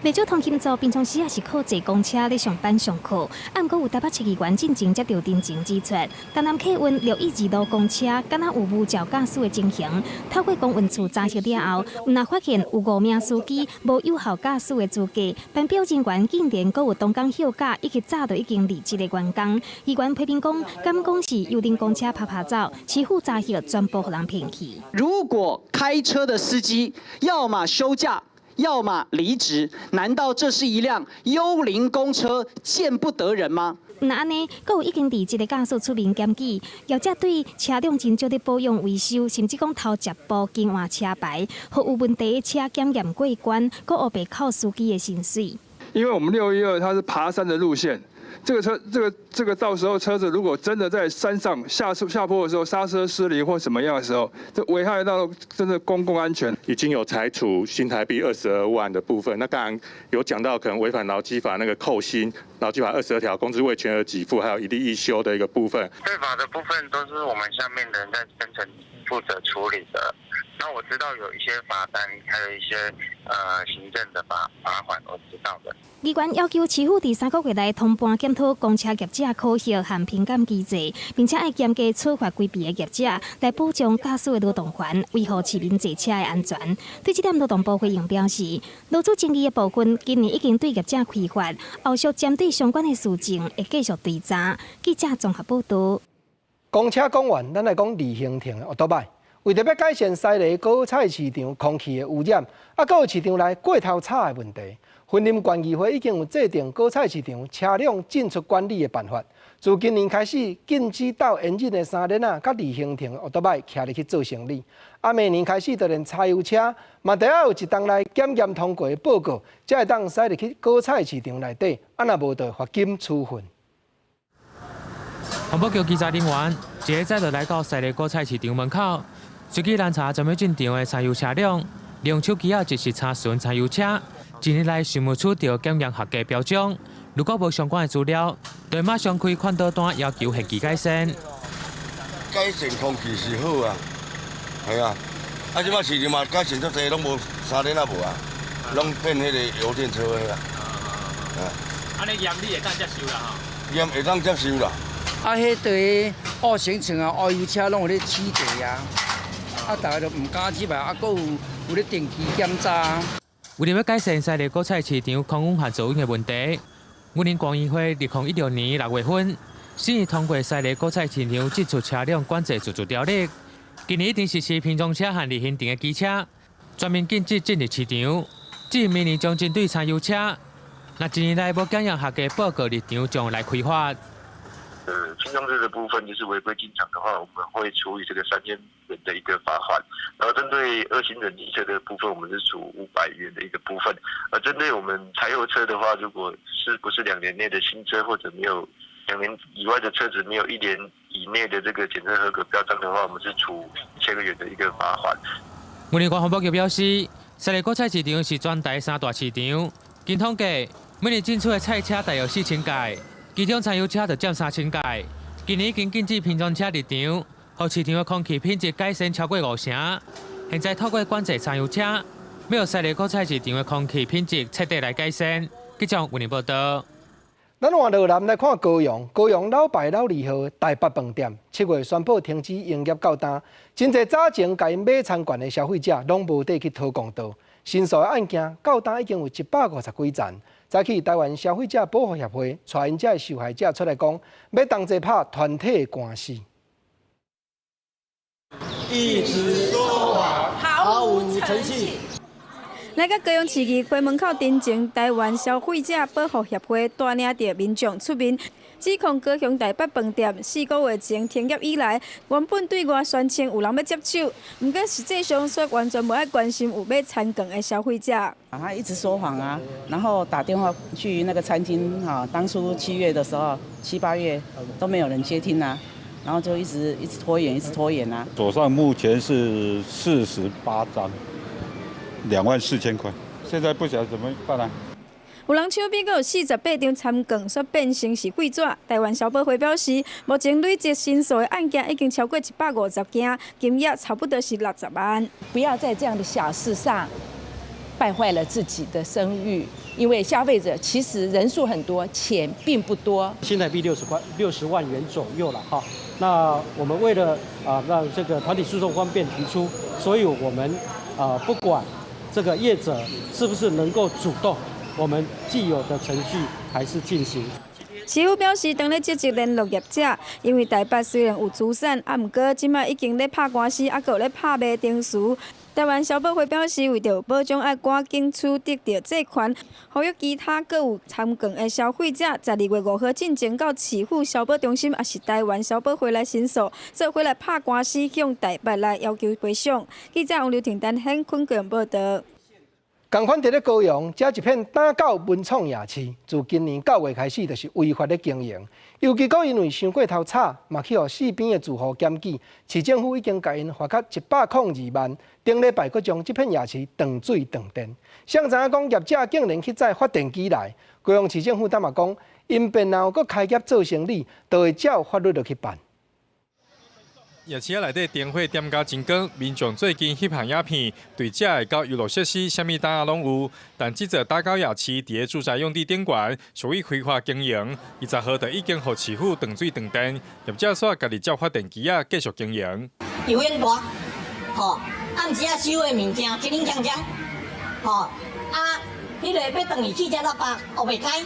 袂少通勤族平常時也是靠坐公車咧上班上課，啊，毋過有台北市議員進前接著陳情指出，東南客運612路公車敢若有無照駕駛的情形，透過公運處查核了後，毋若發現有5名司機無有效駕駛的資格，班表人員竟然閣有當工休假以及早就已經離職的員工。議員批評講，敢講是幽靈公車趴趴走，市府查核全部予人騙去。如果開車的司機要麼休假，要麼離職，難道這是一輛幽靈公車，見不得人嗎？毋若按呢，閣有已經離職的駕駛出面檢舉，業者對車輛真少咧保養維修，甚至講偷食步更換車牌，予有問題的車檢驗過關，閣烏白扣司機的薪水。因為我們612它是爬山的路線，這個車，這個到時候車子如果真的在山上下坡的時候剎車失靈或什麼樣的時候，這危害到真的公共安全。已經有裁處新台幣22萬的部分，那當然有講到可能違反勞基法那個扣薪，勞基法22條工資未全額給付，還有一例一休的一個部分。對罰的部分都是我們下面的人在分層負責處理的。那我知道有一些罰單，還有一些行政的罰款，我知道的。議員要求市府佇3個月內通盤檢討公車業者考核和評鑑機制，並且愛嚴格處罰規避的業者，來保障駕駛的勞動權，維護市民坐車的安全。對這點，勞動部回應表示，勞資爭議的部分今年已經對業者開罰，後續針對相關的事情會繼續追查。記者綜合報導。公車講完，咱來講自行車的歐多擺。為著欲改善西螺果菜市場空氣的污染，啊，閣有市場內過頭吵的問題，雲林縣議會已經有制定果菜市場車輛進出管理的辦法。自今年開始，禁止鬥煙癮的三輪仔佮自行車歐多擺徛入去做生理。啊，明年開始，就連柴油車嘛，得愛有一冬來檢驗通過的報告，才會當駛入去果菜市場內底。啊，若無就罰金處分。環保局稽查人員一下早就來到西螺果菜市場門口，隨機攔查準備進場的柴油車輛，用手機仔實時查詢柴油車，一年來是毋取著檢驗合格標準。如果無相關的資料，就會馬上開勸導單，要求限期改善。改善空氣是好啊，係啊，啊這擺市場嘛改善足濟，攏無三輪仔無啊，攏變彼个油電車彼啊。按呢驗你會當接受啦吼？驗會當接受啦。啊，彼對烏省城啊，烏油車攏有咧起價啊，啊，大家就毋敢入來，啊，閣有咧定期檢查。為了欲改善西麗果菜市場空污和噪音的問題，雲林縣議會2016年6月份審議通過西麗果菜市場進出車輛管制自治條例。今年已經實施拼裝車和二行程的機車，全面禁止進入市場。至明年將針對柴油車，若一年內無檢驗合格報告入場，將來開罰。輕裝車的部分就是違規進場的話，我們會處以這個3000元的一個罰款。然後針對二行程機車的部分，我們是處500元的一個部分。而針對我們柴油車的話，如果是不是2年內的新車或者沒有2年以外的車子沒有一年以內的這個檢測合格標章的話，我們是處1000元的一個罰款。雲林縣環保局表示，西麗果菜市場是全台三大市場，經統計，每年進出的菜車大約4000架，其中柴油車就佔3000架。今年已經禁止拼裝車入場，予市場的空氣品質改善超過五成。現在透過管制柴油車，欲予西麗果菜市場的空氣品質徹底來改善。記者雲林報道。咱換落南來看高雄，高雄老牌老字號台北飯店，7月宣布停止營業到今，真濟早前共𪜶買餐券的消費者攏無得去討公道。申訴的案件到今已經有150幾層。早起台灣消費者保護協會帶𪜶遮的受害者出來講，欲同齊拍團體官司。一直說謊，毫無誠信。來到高雄市議會門口陣前，台灣消費者保護協會帶領著民眾出面，指控高雄台北飯店4個月前停業以來，原本對外宣稱有人欲接手，毋過實際上卻完全無愛關心有買餐券的消費者。他一直說謊啊，然後打電話去那個餐廳，哈，當初7月的時候，七八月都沒有人接聽啊，然後就一直一直拖延，一直拖延啊。手上目前是48張。24,000塊，現在不曉得怎麼辦啊。有人手邊閣有48張餐券，煞變成是廢紙。台灣消保會表示，目前累積申訴的案件已經超過150件，金額差不多是60萬。不要在這樣的小事上敗壞了自己的聲譽，因為消費者其實人數很多，錢並不多。新台幣60塊60萬元左右了哈。那我們為了啊讓這個團體訴訟方便提出，所以我們啊不管這個業者是不是能夠主動，我們既有的程序還是進行。市府表示，當咧積極聯絡業者，因為台北雖然有資產，啊，毋過這擺已經咧拍官司，啊，閣有咧拍賣程序。台灣消保會表示，為著保障愛趕緊取得著債權，呼籲其他閣有餐券的消費者，12月5號進前到市府消保中心，抑是台灣消保會來申訴，做伙來拍官司，向台北來要求賠償。記者王劉婷丹很昆高報道。仝款佇咧高雄，遮一片打狗文創夜市，自今年9月開始就是違法咧經營。尤其閣因為傷過頭吵，嘛去予四邊的住戶檢舉，市政府已經共𪜶罰較102萬。頂禮拜閣將這片夜市斷水斷電。誰知影講業者竟然去載發電機來，高雄市政府坦白講，𪜶便若閣開業做生理，就會照法律落去辦。夜市仔內底燈火點甲真光，民眾最近翕相影片，對遮的狗遊樂設施，啥物檔仔攏有。但這座打狗夜市佇咧住宅用地頂懸，屬於非法經營。20號就已經予市府斷水斷電，業者煞家己接發電機仔繼續經營。油煙大，吼，暗時仔收的物件，鏘鏘鏘鏘，吼，啊，彼個欲轉去汽車喇叭，學袂開。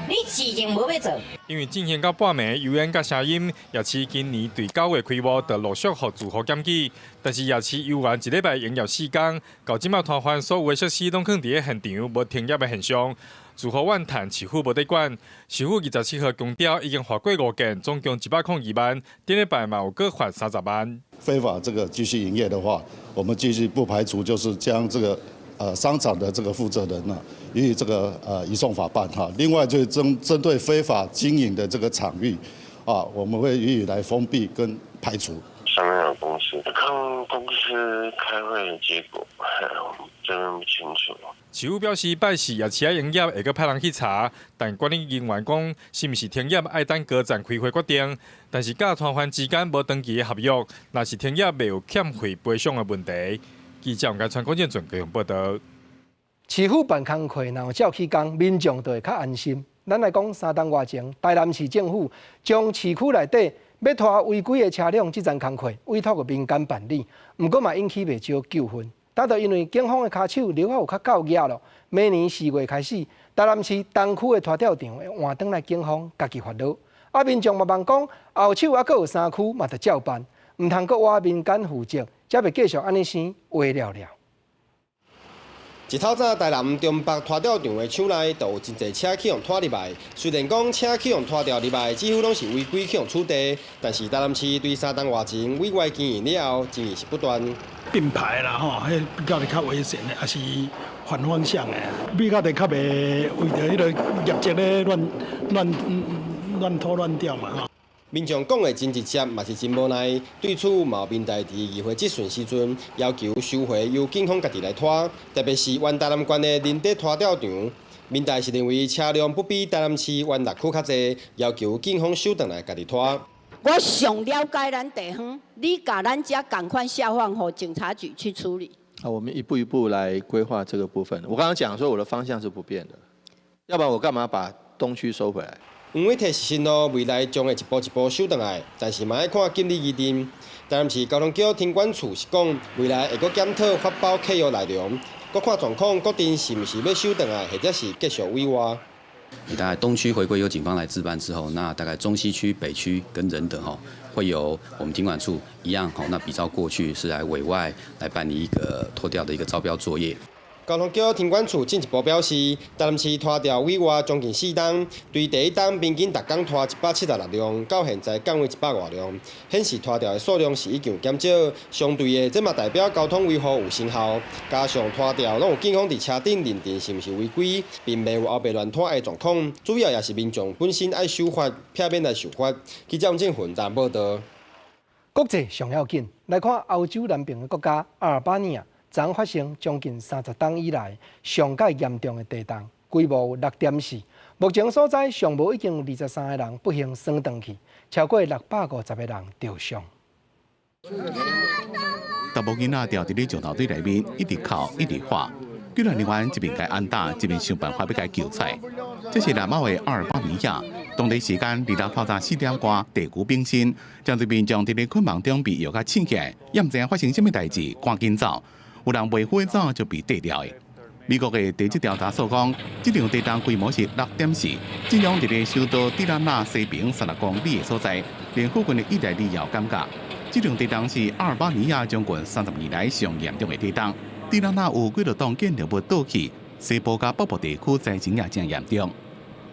你事情無欲做。因為進行到半暝，油煙佮聲音，夜市今年對9月開幕就陸續予住戶檢舉。但是夜市猶原一禮拜營業4工，到這擺攤販所有的設施攏囥佇咧現場，無停業的現象。住戶怨嘆市府無佇管，市府27號強調已經罰過五件，總共102萬。頂禮拜嘛有閣罰30萬。非法這個繼續營業的話，我們繼續不排除就是將這個商場的這個負責人呢，予以這個移送法辦哈。另外就是針對非法經營的這個場域，啊，我們會予以來封閉跟排除。上面有公司，看公司開會的結果，這邊不清楚。市府表示，拜四夜市仔營業會閣派人去查，但管理人員講，是毋是停業愛等高層開會決定。但是佮攤販之間無長期的合約，若是停業袂有欠費賠償的問題。記者王家川、郭建準高雄報道。市府辦工課，若有照起工，民眾就會較安心。咱來講三冬外前，台南市政府將市區內底欲拖違規的車輛這層工課委託予民間辦理，毋過嘛引起袂少糾紛。但就因為警方的跤手留較有較夠額咯，明年4月開始，台南市東區的拖吊場會換轉來警方家己發落。啊，民眾嘛望講後手猶閣有三區嘛，著照辦，毋通閣倚民間負責，才袂繼續按呢生話了了。一透早，台南中北拖吊場的場內，就有真濟車去予拖入來。雖然講車去予拖吊入來，幾乎攏是違規去予取締，但是台南市對三冬外前委外經營了後，爭議是不斷。並排啦，吼，彼比較較危險的，抑是反方向的，比較就較袂為著彼个業績咧亂亂亂拖亂吊嘛，吼。民眾講的真直接，嘛是真無奈。對此，嘛有民代佇議會質詢時陣，要求收回由警方家己來拖，特別是原台南縣的仁德拖吊場。民代是認為車輛不比台南市原六區較濟，要求警方收轉來家己拖。我上了解咱地方，你共咱遮仝款下放予警察局去處理。啊，我們一步一步來規劃這個部分。我剛剛講說我的方向是不變的，要不然我幹嘛把東區收回來？黃偉哲是承諾未來將會一步一步收轉來，但是嘛愛看監理議定。台南市交通局停管處是講，未來會閣檢討發包契約內容，閣看狀況，決定是毋是欲收轉來，或者是繼續委外。你大概東區回歸由警方來自辦之後，那大概中西區、北區跟仁德吼，會由我們停管處一樣吼，那比照過去是來委外來辦理一個拖吊的一個招標作業。交通局停管處進一步表示，台南市拖吊委外將近4冬，對第一冬平均逐工拖176輛，到現在降為100外輛，顯示拖吊的數量是已經有減少。相對的，這嘛代表交通維護有成效。加上拖吊攏有警方佇車頂認定是毋是違規，並袂有烏白亂拖的狀況。主要也是民眾本身愛守法，避免來受罰。記者王正雲台報導。國際上要緊，來看歐洲南邊的國家阿爾巴尼亞。昨發生將近30冬以來上蓋嚴重的地動，規模有6.4。目前所在上無已經有23個人不幸喪轉去，超過650個人著傷。查某囡仔蹛佇咧石頭堆內面，一直哭一直喊，救援人員一邊共按打，一邊想辦法欲共救出來。這是南歐的阿爾巴尼亞，當地時間26透早4點外，地牛炳身，針對民眾佇咧睏夢中被搖甲醒起來，也毋知影發生啥物代誌，趕緊走。有人袂赴走就被綴掉的。美國的地質調查所講，這場地動規模是6.4，震央佇咧首都蒂拉納西邊36公里的所在，連附近的意大利也有感覺。這場地動是阿爾巴尼亞將近30年來上嚴重的地動。蒂拉納有幾多棟建築物倒去，西部佮北部地區災情也真嚴重。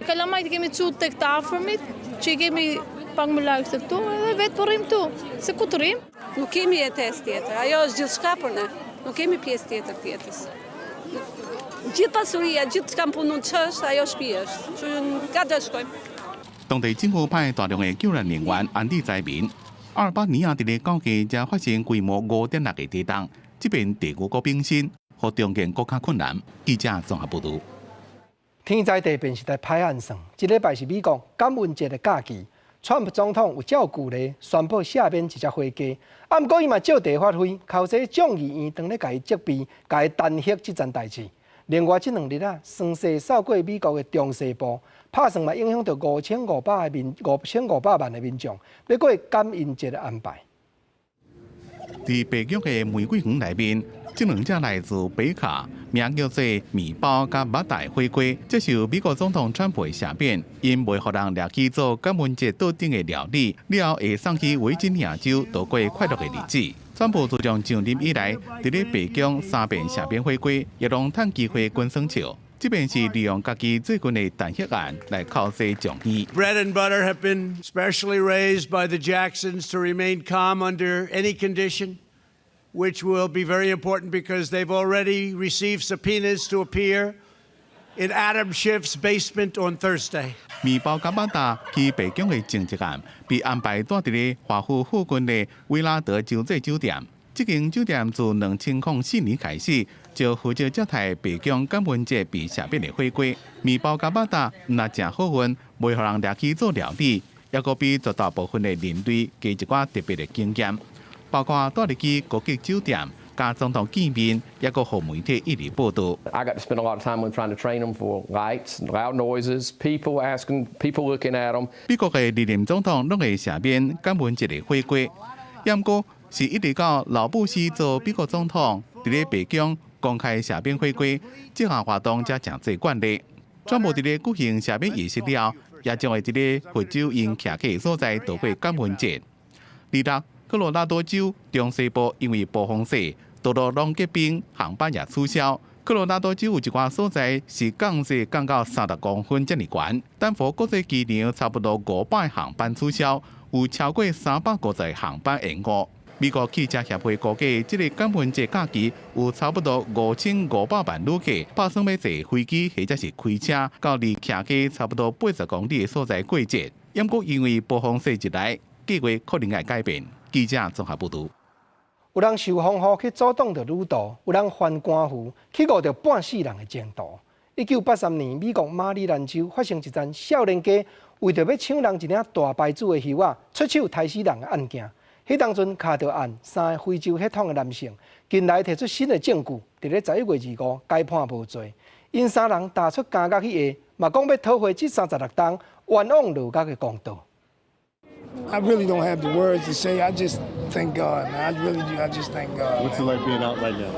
Kalamajt kemi çu tek të afërmit, që i kemi pak më larg se këtu, edhe vetë po rrim këtu, se ku të rrim? Nuk kemi jetesë tjetër, ajo është gjithçka për ne. Nuk kemi pjesë tjetër të jetës. Gjithë pasuria, gjithë ç'kam punu që është, ajo shtëpi është. Që nga do të shkojmë? 當地政府派大量的救援人員安置災民。阿爾巴尼亞佇咧九月才發生規模5.6的地動，這邊地牛閣炳身，予重建閣較困難。記者綜合報導。天災地變實在歹按算，這禮拜是美國感恩節的假期，川普總統有照舊例宣布赦免一隻火雞，啊，毋過伊嘛借題發揮，口說眾議院當咧共伊責備，共伊彈劾這層代誌。另外，這兩日啊，霜勢掃過美國的中西部，拍算嘛影響著5500萬的民眾，欲過感恩節的安排。佇白宮的玫瑰園內面，這兩隻來自北卡，名叫做麵包佮肉蛋火雞，這是由美國總統川普的赦免，𪜶袂予人掠去做感恩節桌頂的料理，了後會送去維吉尼亞州度過快樂的日子。川普自從上任以來，佇咧白宮三遍赦免火雞，也攏趁機會滾耍笑。這遍是利用家己最近的彈劾案來口說眾議。 Bread and butter have been specially raised by the Jacksons to remain calm under any condition, which will be very important because they've already received subpoenas to appear in Adam Schiff's basement on Thursday. 麵包佮肉蛋去白宮的前一暗，被安排蹛佇咧華府附近的威拉德洲際酒店。這間酒店自2004年開始就負責接待白宮感恩節被赦免的火雞。麵包佮肉蛋毋但誠好運，袂予人掠去做料理，猶閣比絕大部分的人類加一寡特別的經驗，包括蹛入去高級酒店、佮總統見面，猶閣予媒體一直報導。 I got to spend a lot of time with trying to train them for lights, loud noises, people asking, people looking at them. 美國的歷任總統攏會赦免感恩節的火雞，毋過是一直到老布希做美國總統，佇咧白宮公開赦免回歸，這項活動才成做慣例。川普佇咧舉行赦免儀式了後，也將會佇咧佛州𪜶徛家所在度過感恩節。26，科羅拉多州中西部因為暴風雪，道路攏結冰，航班也取消。科羅拉多州有一寡所在是降雪降到30公分遮爾懸，丹佛國際機場差不多500航班取消，有超過350個航班延誤。美國汽車協會估計，這个感恩節假期有差不多5500萬旅客，打算欲坐飛機或者是開車到離徛家差不多80公里的所在過節。毋過因為暴風雪一來，計劃可能會改變。記者綜合報導。有人受風雨去阻擋著旅途，有人翻官司去誤著半世人的前途。1983年，美國馬里蘭州發生一樁少年家為著欲搶人一領大牌子的靴仔，出手刣死人的案件。彼當陣敲著案，三个非洲血統的男性，近來提出新的證據，佇咧11月25改判無罪。𪜶三人踏出監獄彼下，嘛講欲討回這36冬冤枉落獄的公道。 I really don't have the words to say. I just thank God, man. I really do. I just thank God. What's it like being out right now?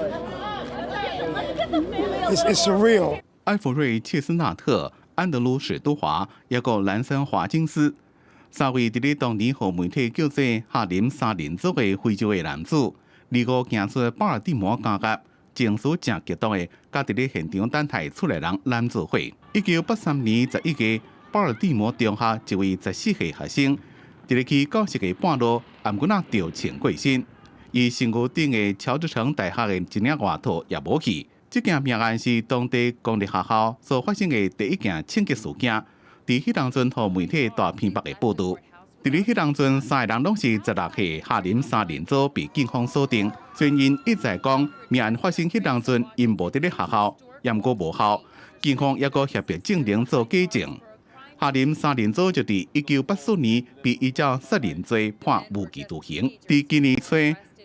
It's surreal. 艾弗瑞·切斯納特、安德魯·史都華，抑閣蘭森·華金斯，三位佇咧當年予媒體叫做哈林三人組的非洲的男子，25行出巴爾的摩監獄，情緒誠激動的，佮佇咧現場等待厝內人攬做伙。1983年11月，巴爾的摩中學一位14歲學生，佇咧去教室的半路，毋過若著槍過身，伊身軀頂的喬治城大學的一領外套也無去。這件命案是當地公立學校所發生的第一件槍擊事件，佇彼當陣予媒體大篇幅的報導。佇咧彼當陣，三个人攏是16歲哈林三人組被警方鎖定。雖然𪜶一再講命案發生彼當陣𪜶無佇咧學校，毋過無效，警方抑閣協助證人做假證。哈林三人組就佇1984年被依照殺人罪判無期徒刑。佇今年初，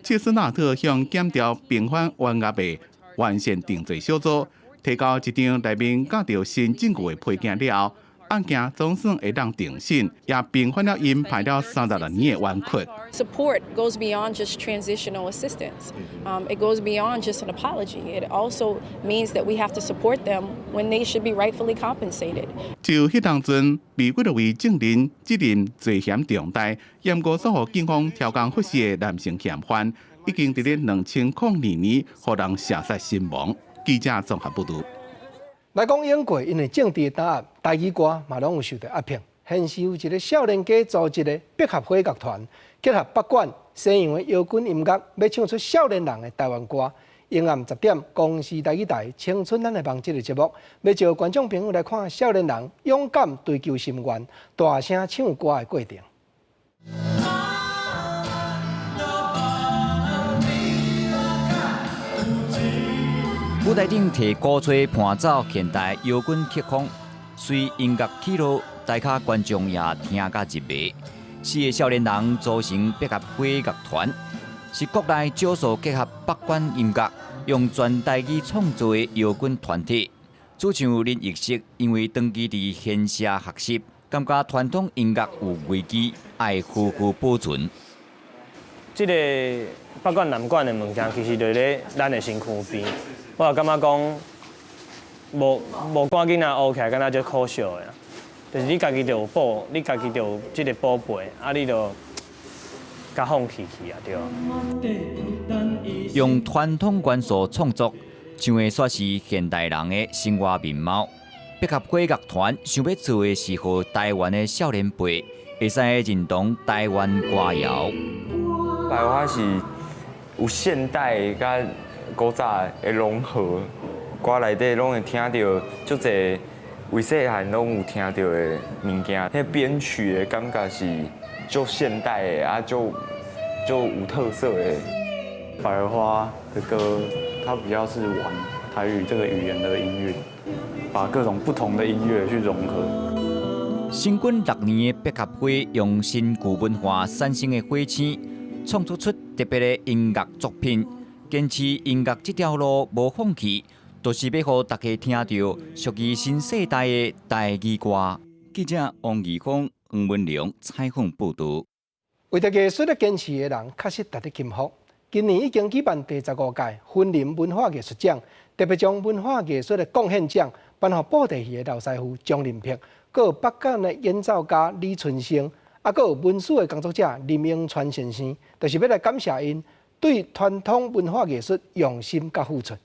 切斯納特向檢調平反冤獄的完善定罪小組提交一張內面佮著新證據的批件了後，案件總算會當定審，也平反了𪜶判了36年的冤屈。 Support goes beyond just transitional assistance. It goes beyond just an apology. It also means that we have to support them when they should be rightfully compensated. 就彼當陣被歸類為證人責任罪嫌重大，毋過煞予警方超工忽視的男性嫌犯，已經佇咧2002年予人射殺身亡。記者綜合報導。來講英國，因為政治打壓，台語歌嘛攏有受著壓迫。現時有一个少年家組織的百合花樂團，結合北管西洋的搖滾音樂，欲唱出少年人的台灣歌。下暗10點，公視台語台《青春咱的夢》這个節目，欲招觀眾朋友來看少年人勇敢追求心願，大聲唱歌的過程。舞台頂提鼓吹伴奏現代搖滾曲風，隨音樂起落，台跤觀眾也聽甲入迷。四个少年人組成百合花樂團，是國內少數結合北管音樂，用全台語創作的搖滾團體。主唱林奕息因為長期佇現社學習，感覺傳統音樂有危機，愛好好保存。這个北管南管的物件，其實就佇咱的身軀邊。我也感覺講，無無管囡仔學起來，敢若足可惜的啦。就是你家己就有寶，你家己就有這个寶貝，啊，你就共放棄去啊，對。用傳統元素創作，唱的煞是現代人的生活面貌。百合花樂團想欲做的是，予台灣的少年輩會使認同台灣歌謠。百合花是有現代佮古早的融合，歌內底攏會聽著足濟，為細漢攏有聽著的物件，彼編曲的感覺是足現代的，啊，足足有特色的。百合花的歌，它比較是玩台語這個語言的音樂，把各種不同的音樂去融合。新軍6年的百合花，用新舊文化產生的火星，創作出特別的音樂作品。堅持音樂這條路無放棄，就是欲予大家聽著屬於新世代的台語歌。記者王義峰、黃文良採訪報導。為著藝術咧堅持的人，確實值得钦服。今年已經舉辦第15屆雲林文化藝術獎，特別將文化藝術的貢獻獎頒予布袋戲的老師傅張仁柏，閣有北管的演奏家李春生，啊，閣有文史的工作者林永川先生，就是欲來感謝𪜶對傳統文化藝術用心佮付出。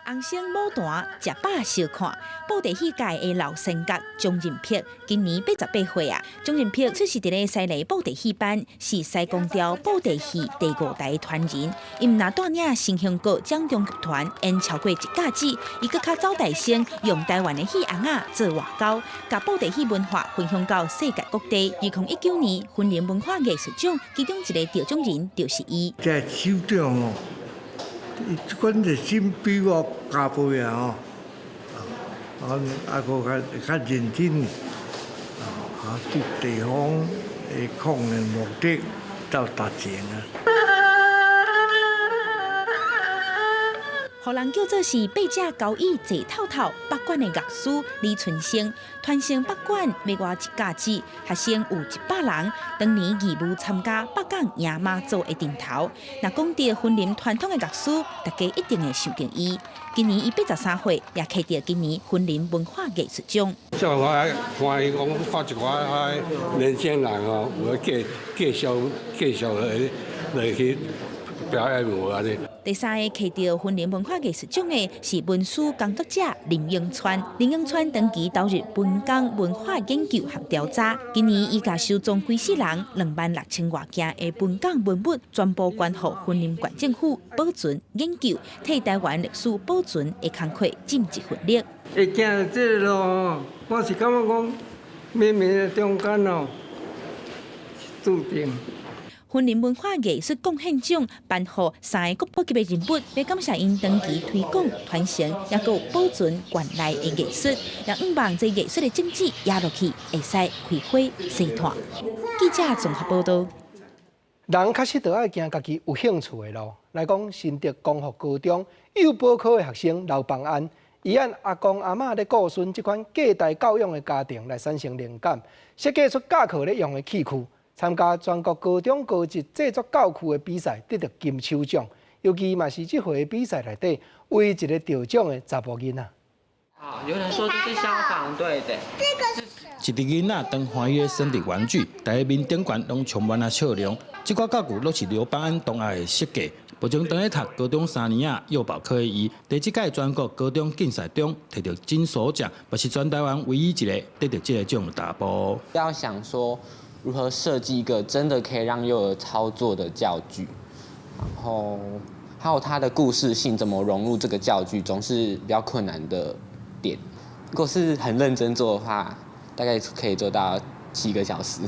紅星舞團食飽相看，布袋戲界的老先覺張仁柏今年88歲啊。張仁柏出世佇咧西麗布袋戲班，是西宮調布袋戲第五代傳人。伊毋但帶領新興閣掌中劇團演超過一甲子，伊閣較早大聲用台灣的戲紅仔做外交，共布袋戲文化分享到世界各地。2019年雲林文化藝術獎其中一個得獎人就是伊。這首長哦。這款熱心比我加倍啊！吼，啊，啊，閣較較認真，啊，對地方的抗的目的到達成啊。予人叫做是八隻交椅坐透透，北管的樂師李春生，傳承北管欲外一甲子，學生有100人，當年義務參加北港迎媽祖的陣頭。若講到雲林傳統的樂師，大家一定會想著伊。今年伊83歲，也摕著今年雲林文化藝術獎。像我看伊講，看一寡年輕人哦，有繼繼續繼續來來去表演無按呢。第三個摕著雲林文化藝術獎的是文史工作者林永川。林永川長期投入本港文化研究和調查，今年伊共收藏幾世人26,000外件的本港文物，全部捐予雲林縣政府保存研究，替台灣歷史保存的工課盡一份力。會行這個路，我是感覺講，冥冥的中間哦，注定。雲林文化藝術貢獻獎頒予3个國寶級的人物，欲感謝𪜶長期推廣傳承，抑閣有保存縣內的藝術，也向望這藝術的種子壓落去，會使開花生湠。記者綜合報導。人確實著愛行家己有興趣的路。來講，新竹光復高中幼保科的學生劉邦安，伊按阿公阿嬤咧顧孫這款隔代教養的家庭來產生靈感，設計出教課咧用的器具。參加全國高中高職製作教具的比賽，得著金手獎。尤其嘛是這回比賽內底唯一一個得獎的查埔囡仔。有人說這是消防隊的。一直囡仔當歡喜耍佇玩具，逐个面頂懸攏充滿了笑容。這寡教具攏是劉邦安同學的設計。目前當咧讀高中3年仔幼保科的伊，佇這屆全國高中競賽中摕著金手獎，嘛是全台灣唯一一個得著這个獎的查埔。要想說如何設計一個真的可以讓幼兒操作的教具，然後還有它的故事性怎麼融入這個教具中是比較困難的點。如果是很認真做的話，大概可以做到7個小時。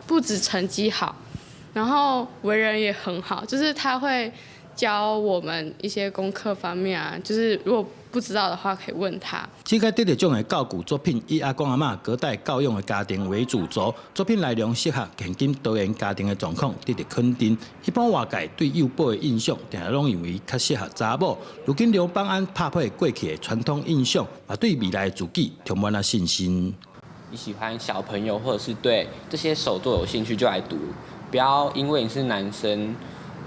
不止成績好，然後為人也很好，就是他會教我們一些功課方面啊，就是如果不知道的話，可以問他。這屆得獎的教具作品以阿公阿嬤隔代教養的家庭為主軸，作品內容適合現今多元家庭的狀況得到肯定。一般外界對幼保的印象，定定攏認為較適合查某。如今劉邦安拍破過去的傳統印象，也對未來的自己充滿了信心。你喜歡小朋友，或者是對這些手作有興趣，就來讀，不要因為你是男生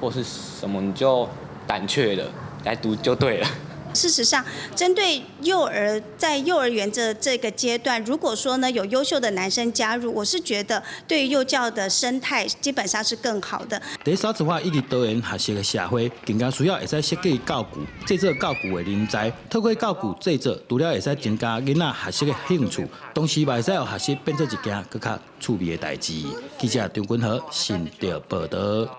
或是什麼你就膽怯了，來讀就對了。事實上，針對幼兒在幼兒園這個階段，如果說呢有優秀的男生加入，我是覺得對於幼教的生態基本上是更好的。佇少子化以及多元學習的社會，更加需要會使設計教具、製作教具的人才。透過教具製作，除了會使增加囡仔學習的興趣，同時嘛會使予學習變做一件閣較趣味的代誌。記者張君和新竹報導。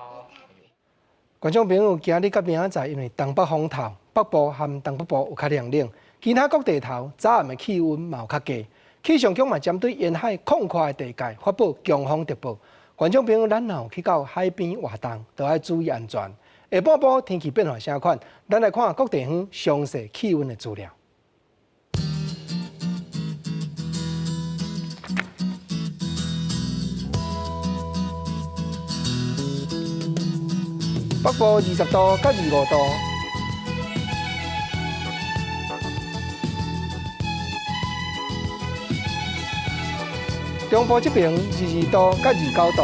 觀眾朋友，今日佮明仔載，因為東北風透，北部和東北部有較涼冷，其他各地頭早暗的氣溫嘛有較低。氣象局嘛針對沿海廣闊的地界發布強風特報。觀眾朋友，咱若有去到海邊活動，都愛注意安全。下半晡天氣變化啥款？咱來看各地方詳細氣溫的資料。北部20度到25度，中部這邊22度到29度。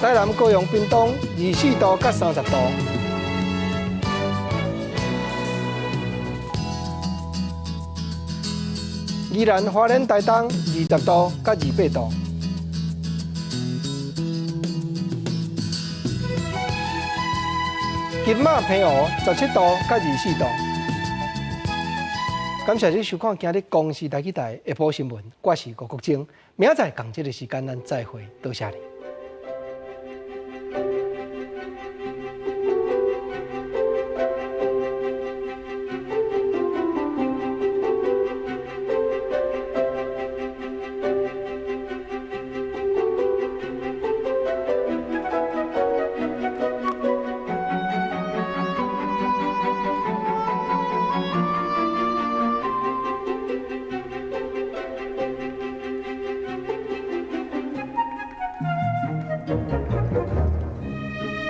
台南高雄屏東24度佮30度。宜蘭花蓮台東20度佮28度。金馬澎湖17度佮24度。感謝你收看今日公視台語台下晡新聞，我是吳國晶。明仔載仝這个時間，咱再會，多謝你。